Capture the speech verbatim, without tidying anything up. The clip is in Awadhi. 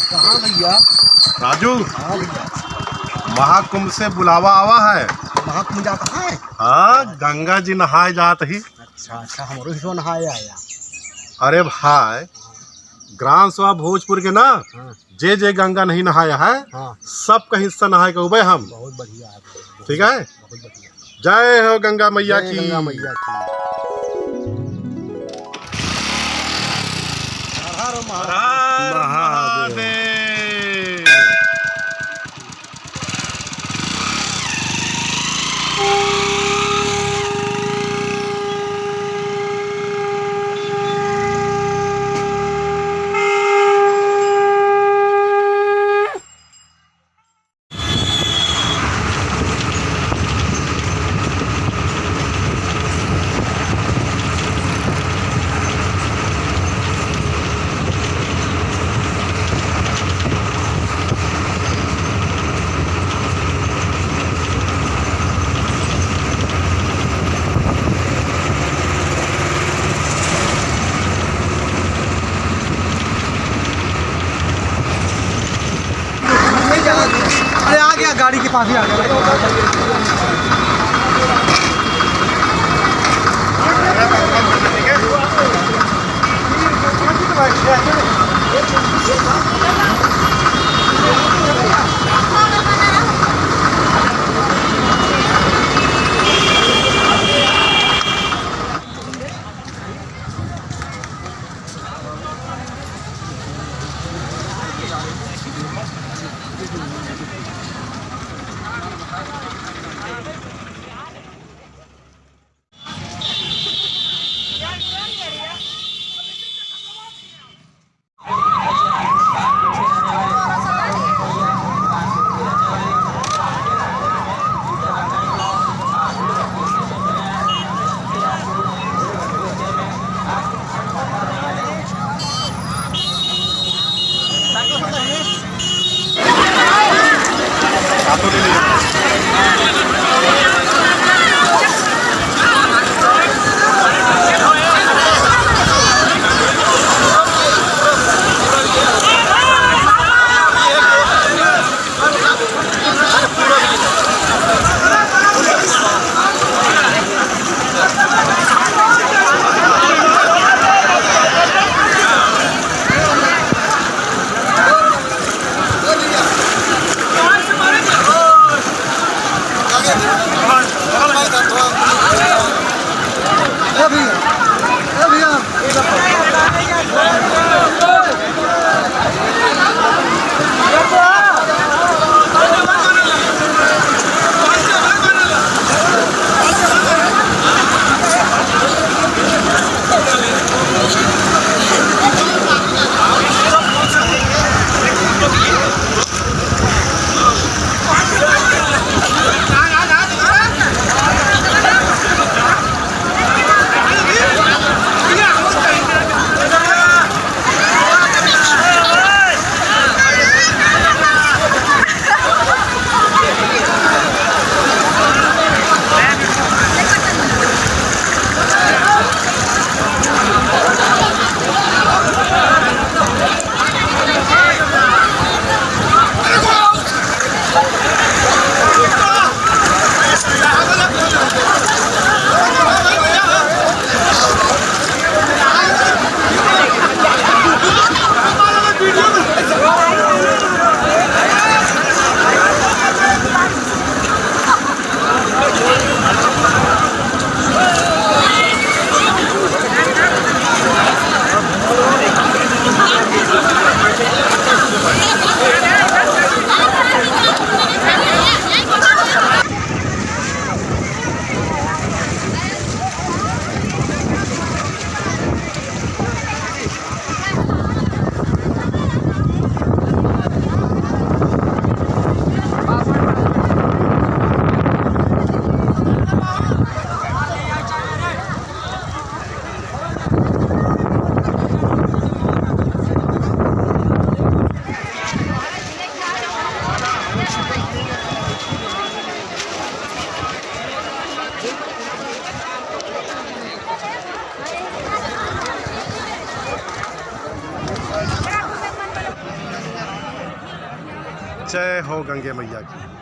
कहाँ भैया? राजू, हाँ भैया। महाकुंभ से बुलावा आवा है। महाकुंभ जाता है? हाँ, गंगा जी नहाए जात ही। अच्छा, अच्छा, हमरो हिस्सा नहाए आया। अरे भाई, ग्राम सभा भोजपुर के ना, हाँ। जे जे गंगा नहीं नहाया है, हाँ। सबका हिस्सा नहाए के उबे हम। बहुत बढ़िया है। ठीक है? बहुत बढ़िया। जय हो गंगा मैया जय की। गंगा मैया की। हर हर महादेव। हर हर महादेव। महादेव। अरे, आ गया, गाड़ी के पास ही आ गया। जय हो गंगे मैया की।